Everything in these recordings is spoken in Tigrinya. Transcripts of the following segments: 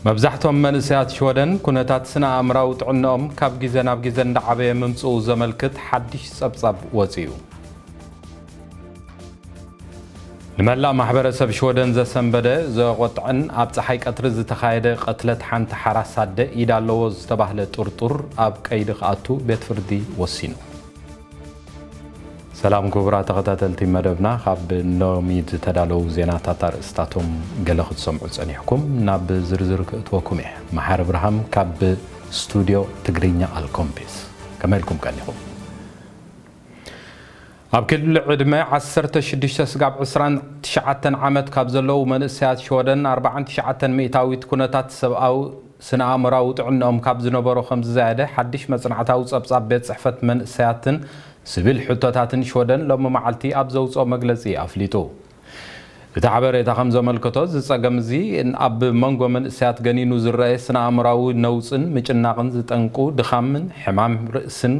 መብዛሕቶም መንእሰያት ሽወደን ኩነታት ስነ ኣእምራዊ ጥዕንኦም ካብ ግዜ ናብ ግዜ እንዳዓበየ ምምጽኡ ዘመልክት ሓድሽ ጸብጻብ ወጺኡ። ንመላእ ማሕበረሰብ ሽወደን ዘሰንበደ፣ ዘቖጥዐን ኣብ ጸሓይ ቀትሪ ዝተኻየደ ቅትለት ሓንቲ ሓራስ ኣደ ኢድ ኣለዎ ዝተባህለ ጥርጡር ኣብ ቀይዲ ክኣቱ ቤት ፍርዲ ወሲኑ። ሰላም ክቡራት ተኸታተልቲ መደብና፣ ካብ ሎሚ ዝተዳለዉ ዜናታት ኣርእስታቶም ገለ ክትሰምዑ ጸኒሕኩም። ናብ ዝርዝር ክእትወኩም እየ። መሓሪ ብርሃም ካብ ስቱድዮ ትግርኛ ኣልኮምፒስ። ከመይ ኢልኩም ቀኒኹም? ኣብ ክሊ ዕድመ ዓሰርተ ሽዱሽተ ስጋብ ዕስራን ትሽዓተን ዓመት ካብ ዘለዉ መንእሰያት ሽወደን፣ ኣርባዓን ትሽዓተን ሚእታዊት ኩነታት ሰብኣዊ ስነ ኣእምራዊ ጥዕንኦም ካብ ዝነበሮ ከም ዝዛየደ ሓድሽ መጽናዕታዊ ጸብጻብ ቤት ጽሕፈት መንእሰያትን ስቪል ሕቶታትን ሽወደን ሎሚ መዓልቲ ኣብ ዘውጽኦ መግለጺ ኣፍሊጡ። እቲ ሓበሬታ ከም ዘመልከቶ፣ እዚ ጸገም እዚ ኣብ መንጎ መንእሰያት ገኒኑ ዝረአ ስነ ኣእምራዊ ነውጽን ምጭናቕን ዝጠንቁ ድኻምን ሕማም ርእስን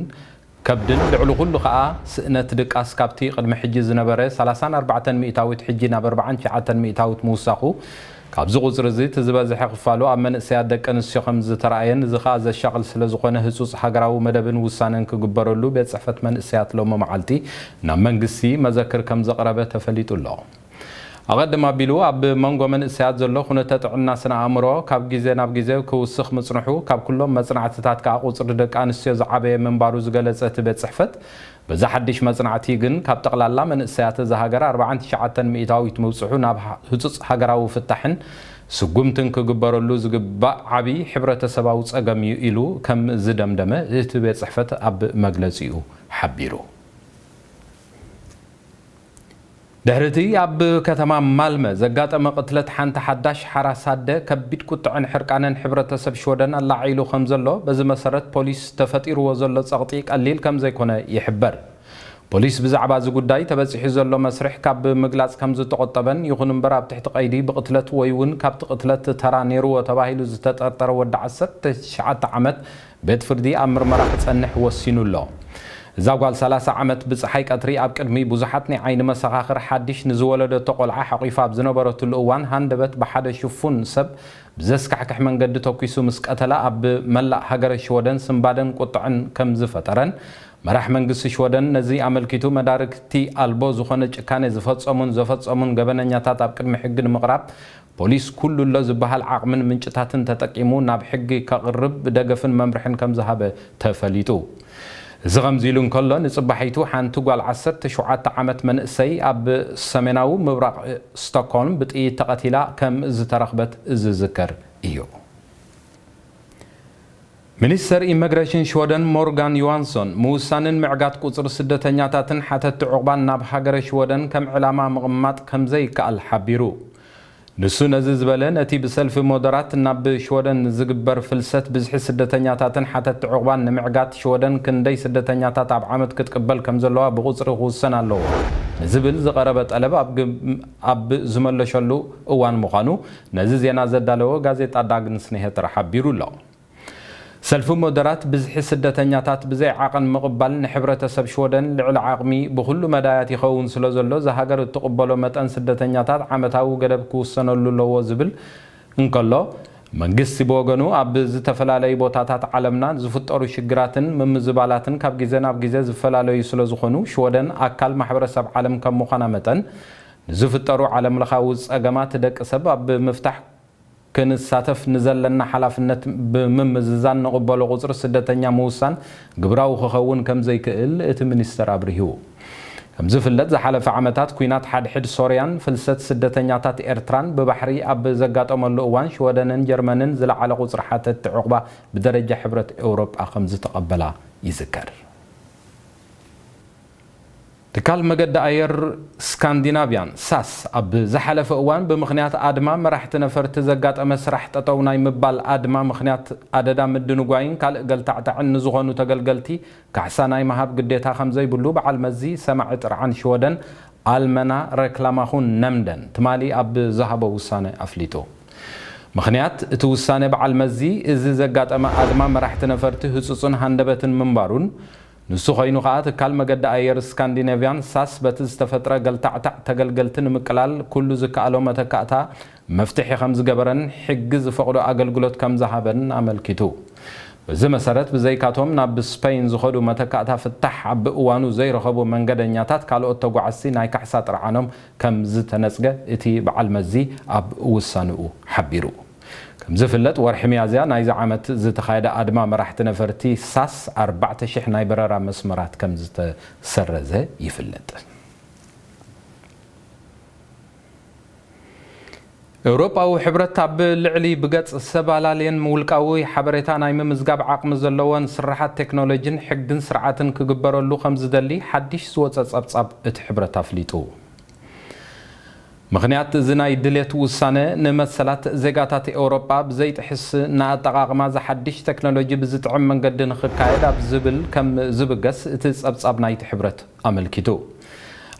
ከብድን፣ ልዕሊ ኩሉ ከኣ ስእነት ድቃስ ካብቲ ቅድሚ ሕጂ ዝነበረ ሰላሳን ኣርባዕተን ሚእታዊት ሕጂ ናብ ኣርባዓን ትሽዓተን ሚእታዊት ምውሳኹ፣ ካብዚ ቁጽሪ እዚ እቲ ዝበዝሐ ክፋሉ ኣብ መንእሰያት ደቂ ኣንስትዮ ከም ዝተራእየን፣ እዚ ከኣ ዘሻቕል ስለ ዝኾነ ህጹጽ ሃገራዊ መደብን ውሳነን ክግበረሉ ቤት ጽሕፈት መንእሰያት ሎሚ መዓልቲ ናብ መንግስቲ መዘክር ከም ዘቕረበ ተፈሊጡ ኣሎ። ኣቐድም ኣቢሉ ኣብ መንጎ መንእሰያት ዘሎ ኩነተ ጥዕና ስነ ኣእምሮ ካብ ግዜ ናብ ግዜ ክውስኽ ምጽንሑ፣ ካብ ኩሎም መጽናዕትታት ከኣ ቁጽሪ ደቂ ኣንስትዮ ዝዓበየ ምንባሩ ዝገለጸ እቲ ቤት ጽሕፈት፣ በዚ ሓድሽ መጽናዕቲ ግን ካብ ጠቕላላ መንእሰያት እዛ ሃገር ኣርባዓን ትሽዓተን ሚእታዊት ምብጽሑ ናብ ሃ-፣ ህጹጽ ሃገራዊ ፍታሕን ስጉምትን ክግበረሉ ዝግባእ ዓቢ ሕብረተሰባዊ ጸገም እዩ ኢሉ ከም ዝደምደመ እቲ ቤት ጽሕፈት ኣብ መግለጺኡ ሓቢሩ። ድሕሪ እቲ ኣብ ከተማ ማልመ ዘጋጠመ ቅትለት ሓንቲ ሓዳሽ ሓራስ ኣደ፣ ከቢድ ቁጥዐን ሕርቃንን ሕብረተሰብ ሽወደን ኣላዒሉ ከም ዘሎ፣ በዚ መሰረት ፖሊስ ተፈጢርዎ ዘሎ ጸቕጢ ቀሊል ከም ዘይኮነ ይሕበር። ፖሊስ ብዛዕባ እዚ ጉዳይ ተበጺሑ ዘሎ መስርሕ ካብ ምግላጽ ከም ዝተቖጠበን፣ ይኹን እምበር ኣብ ትሕቲ ቀይዲ ብቕትለት ወይ እውን ካብቲ ቅትለት ተራ ነይርዎ ተባሂሉ ዝተጠርጠረ ወዲ ዓሰርተ ትሽዓተ ዓመት ቤት ፍርዲ ኣብ ምርመራ ክጸንሕ ወሲኑ ኣሎ። እዛ ጓል ሰላሳ ዓመት ብጸሓይ ቀትሪ ኣብ ቅድሚ ብዙሓት ናይ ዓይኒ መሰኻኽር ሓድሽ ንዝወለደቶ ቆልዓ ሓቒፋ ኣብ ዝነበረትሉ እዋን፣ ሃንደበት ብሓደ ሽፉን ሰብ ብዘስካሕክሕ መንገዲ ተኲሱ ምስ ቀተላ፣ ኣብ መላእ ሃገረ ሽወደን ስንባደን ቁጥዐን ከም ዝፈጠረን፣ መራሕ መንግስቲ ሽወደን ነዚ ኣመልኪቱ መዳርግቲ ኣልቦ ዝኾነ ጭካኔ ዝፈጸሙን ዘፈጸሙን ገበነኛታት ኣብ ቅድሚ ሕጊ ንምቕራብ ፖሊስ ኩሉ ኣሎ ዝበሃል ዓቕምን ምንጭታትን ተጠቂሙ ናብ ሕጊ ከቕርብ ደገፍን መምርሕን ከም ዝሃበ ተፈሊጡ። እዚ ከምዚ ኢሉ እንከሎ፣ ንጽባሒቱ ሓንቲ ጓል ዓሰርተ ሸውዓተ ዓመት መንእሰይ ኣብ ሰሜናዊ ምብራቕ ስቶክሆልም ብጥይት ተቐቲላ ከም ዝተረኽበት ዝዝከር እዩ። ሚኒስተር ኢመግሬሽን ሽወደን ሞርጋን ዮሃንሶን፣ ምውሳንን ምዕጋት ቁጽሪ ስደተኛታትን ሓተትቲ ዑቕባን ናብ ሃገረ ሽወደን ከም ዕላማ ምቕማጥ ከም ዘይከኣል ሓቢሩ። ንሱ ነዚ ዝበለ፣ ነቲ ብሰልፊ ሞደራት ናብ ሽወደን ዝግበር ፍልሰት ብዝሒ ስደተኛታትን ሓተትቲ ዑቕባን ንምዕጋት፣ ሽወደን ክንደይ ስደተኛታት ኣብ ዓመት ክትቅበል ከም ዘለዋ ብቁጽሪ ክውሰን ኣለዎ ንዝብል ዝቐረበ ጠለብ ኣብ ግ-፣ ኣብ ዝመለሸሉ እዋን ምዃኑ፣ ነዚ ዜና ዘዳለወ ጋዜጣ ዳግንስ ኒሄተር ሓቢሩ ኣሎ። ሰልፊ ሞደራት፣ ብዝሒ ስደተኛታት ብዘይ ዓቐን ምቕባል ንሕብረተሰብ ሽወደን ልዕሊ ዓቕሚ ብኹሉ መዳያት ይኸውን ስለ ዘሎ፣ እዛ ሃገር እትቕበሎ መጠን ስደተኛታት ዓመታዊ ገደብ ክውሰነሉ ኣለዎ ዝብል እንከሎ፣ መንግስቲ ብወገኑ ኣብ ዝተፈላለዩ ቦታታት ዓለምና ዝፍጠሩ ሽግራትን ምምዝባላትን ካብ ግዜ ናብ ግዜ ዝፈላለዩ ስለ ዝኾኑ፣ ሽወደን ኣካል ማሕበረሰብ ዓለም ከም ምዃና መጠን፣ ንዝፍጠሩ ዓለምለኻዊ ጸገማት ደቂ ሰብ ኣብ ምፍታሕ ክንሳተፍ ንዘለና ሓላፍነት ብምምዝዛን ንቕበሎ ቁጽሪ ስደተኛ ምውሳን ግብራዊ ክኸውን ከም ዘይክእል እቲ ሚኒስተር ኣብሪሁ። ከም ዝፍለጥ፣ ዝሓለፈ ዓመታት ኲናት ሓድሕድ ሶርያን ፍልሰት ስደተኛታት ኤርትራን ብባሕሪ ኣብ ዘጋጠመሉ እዋን፣ ሽወደንን ጀርመንን ዝለዓለ ቁጽሪ ሓተትቲ ዑቕባ ብደረጃ ሕብረት ኤውሮጳ ከም ዝተቐበላ ይዝከር። ትካል መገዲ ኣየር ስካንዲናቭያን፣ ሳስ፣ ኣብ ዝሓለፈ እዋን ብምኽንያት ኣድማ መራሕቲ ነፈርቲ ዘጋጠመ ስራሕ ጠጠው ናይ ምባል ኣድማ ምኽንያት ኣደዳ ምድንጓይን ካልእ ገልታዕታዕን ንዝኾኑ ተገልገልቲ ካሕሳ ናይ ምሃብ ግዴታ ከም ዘይብሉ በዓል መዚ ሰማዒ ጥርዓን ሽወደን ኣልመና ረክላማኹን ነምደን ትማሊ ኣብ ዝሃቦ ውሳነ ኣፍሊጡ። ምኽንያት እቲ ውሳነ በዓል መዚ፣ እዚ ዘጋጠመ ኣድማ መራሕቲ ነፈርቲ ህጹጽን ሃንደበትን ምንባሩን፣ ንሱ ኮይኑ ከኣ ትካል መገዲ ኣየር ስካንዲኔቭያን ሳስ በቲ ዝተፈጥረ ገልታዕታዕ ተገልገልቲ ንምቅላል ኩሉ ዝከኣሎ መተካእታ መፍትሒ ከም ዝገበረን ሕጊ ዝፈቕዶ ኣገልግሎት ከም ዝሃበን ኣመልኪቱ። በዚ መሰረት፣ ብዘይካቶም ናብ ስፐይን ዝኸዱ መተካእታ ፍታሕ ኣብ እዋኑ ዘይረኸቡ መንገደኛታት፣ ካልኦት ተጓዓዝቲ ናይ ካሕሳ ጥርዓኖም ከም ዝተነጽገ እቲ በዓል መዚ ኣብ ውሳንኡ ሓቢሩ። ከም ዝፍለጥ፣ ወርሒ ሚያዝያ ናይዚ ዓመት ዝተኻየደ ኣድማ መራሕቲ ነፈርቲ ሳስ ኣርባዕተ ሽሕ ናይ በረራ መስመራት ከም ዝተሰረዘ ይፍለጥ። ኤውሮጳዊ ሕብረት ኣብ ልዕሊ ብገጽ ሰብ ኣላልየን ውልቃዊ ሓበሬታ ናይ ምምዝጋብ ዓቕሚ ዘለወን ስራሓት ቴክኖሎጂን ሕግን ስርዓትን ክግበረሉ ከም ዝደሊ ሓድሽ ዝወጸ ጸብጻብ እቲ ሕብረት ኣፍሊጡ። ምኽንያት እዚ ናይ ድሌት ውሳነ፣ ንመሰላት ዜጋታት ኤውሮጳ ብዘይጥሕስ፣ ንኣጠቓቕማ ዝሓድሽ ቴክኖሎጂ ብዝጥዕም መንገዲ ንኽካየድ ኣብ ዝብል ከም ዝብገስ እቲ ጸብጻብ ናይቲ ሕብረት ኣመልኪቱ።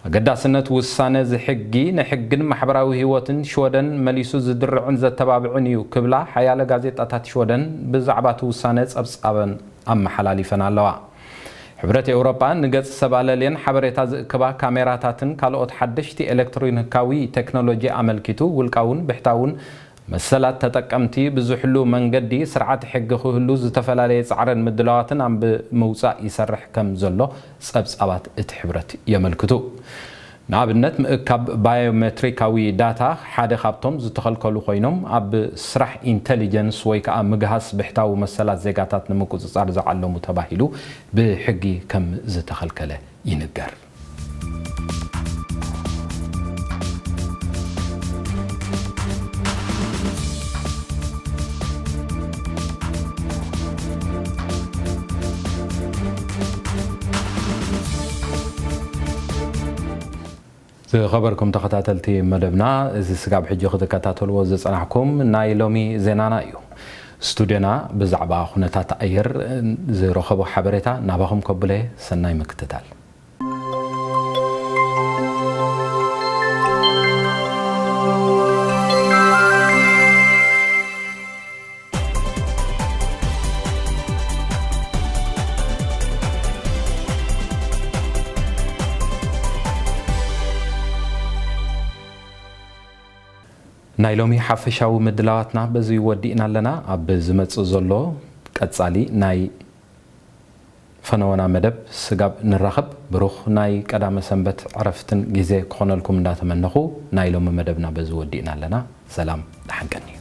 ኣገዳስነት ውሳነ እዚ ሕጊ ንሕግን ማሕበራዊ ህይወትን ሽወደን መሊሱ ዝድርዕን ዘተባብዕን እዩ ክብላ ሓያለ ጋዜጣታት ሽወደን ብዛዕባ እቲ ውሳነ ጸብጻበን ኣመሓላሊፈን ኣለዋ። ሕብረት ኤውሮጳ ንገጽ ሰብ ኣለልየን ሓበሬታ ዝእክባ ካሜራታትን ካልኦት ሓደሽቲ ኤሌክትሮኒካዊ ቴክኖሎጂ ኣመልኪቱ፣ ውልቃውን ብሕታውን መሰላት ተጠቀምቲ ብዙሕሉ መንገዲ ስርዓት ሕጊ ክህሉ ዝተፈላለየ ጻዕርን ምድላዋትን ኣብ ምውጻእ ይሰርሕ ከም ዘሎ ጸብጻባት እቲ ሕብረት የመልክቱ። ንኣብነት፣ ምእካብ ባዮሜትሪካዊ ዳታ ሓደ ካብቶም ዝተኸልከሉ ኮይኖም፣ ኣብ ስራሕ ኢንተሊጀንስ ወይ ከዓ ምግሃስ ብሕታዊ መሰላት ዜጋታት ንምቁጽጻር ዝዓለሙ ተባሂሉ ብሕጊ ከም ዝተኸልከለ ይንገር። ዝኸበርኩም ተኸታተልቲ መደብና፣ እዚ ስጋብ ሕጂ ክትከታተልዎ ዝጸናሕኩም ናይ ሎሚ ዜናና እዩ። ስቱድዮና ብዛዕባ ኩነታት ኣየር ዝረኸቦ ሓበሬታ ናባኹም ከብለ፣ ሰናይ ምክትታል። ናይ ሎሚ ሓፈሻዊ ምድላዋትና በዚ ወዲእና ኣለና። ኣብ ዝመጽእ ዘሎ ቀጻሊ ናይ ፈነወና መደብ ስጋብ ንራኸብ፣ ብሩኽ ናይ ቀዳመ ሰንበት ዕረፍትን ግዜ ክኾነልኩም እንዳተመነኹ፣ ናይ ሎሚ መደብና በዚ ወዲእና ኣለና። ሰላም፣ ደሓን ቀንዩ።